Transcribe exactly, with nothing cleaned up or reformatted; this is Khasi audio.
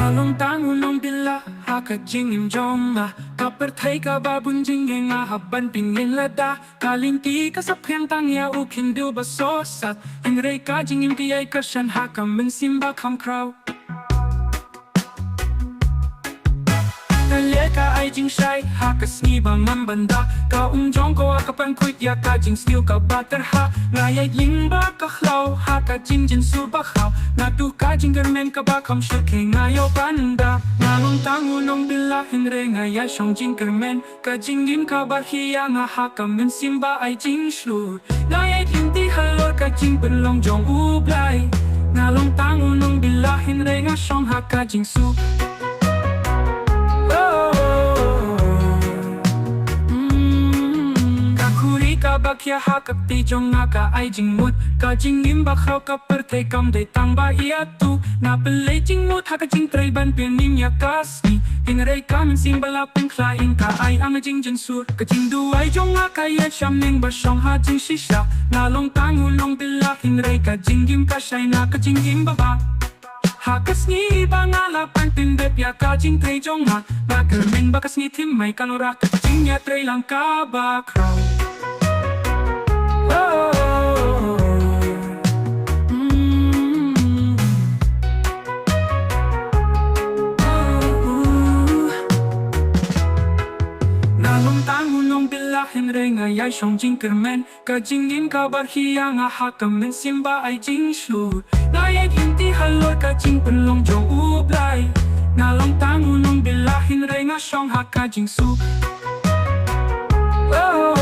Nga long tang u nongbylla ha ka jingim jong nga. Ka pyrthei kaba bun jingeh nga hap ban pynïeng lada. Ka lynti ka saphriang tang ïa u khyndew ba sosat. Hynrei ka jingim ka ïai kyrshan ha ka mynsiem ba kham khraw. Ka leh ka ai jingshai ha ka sngi ba ngam bynta. Ka um jong ka wah ka pynkhuid ïa ka jingsniew kaba tyrha. Nga ïai ïeng ba ka khlaw ha ka jingjynsur ba khraw. Naduh ka jingkyrmen kaba kham shyrkhei nga ïoh ban da. Nga long tang u nongbylla hynrei nga ïai shong jingkyrmen. Ka jingim ka barkhia nga ha ka mynsiem ba ai jingshlur. Nga ïai lynti halor ka jingpynlong jong U Blei. Nga long tang u nongbylla hynrei nga shong ha ka jingsuk. Oh, mm. Ka khuri kaba khia ha ka kti jong nga ka ai jingmut. Ka jingim ba khraw ka pyrthei kam dei tang ba ïa tu. Nga pynleit jingmut ha ka jingtrei ban pynïeng ïa ka sngi. Hynrei ka mynsiem ba la pynkhlaiñ ka ai ïa nga jingjynsur. Ka jingduwai jong nga ka ïaid sha bneng ba shong ha jingshisha. Nga long tang u nongbylla hynrei ka jingim ka shai na ka jingim ba bha. Ha ka sngi ba nga la pynbeit ïa ka jingtrei jong nga. Nga kyrmen ba ka sngi thymmai kan wanrah ka jingïatreilang kaba khraw. Oh, mm. Nga long tang u nongbylla hynrei nga ïai shong jingkyrmen. Ka jingim ka barkhia nga ha ka mynsiem ba ai jingshlur. Nga ïai lynti halor ka jingpynlong jong U Blei. Nga long tang u nongbylla hynrei nga shong ha ka jingsuk. Oh,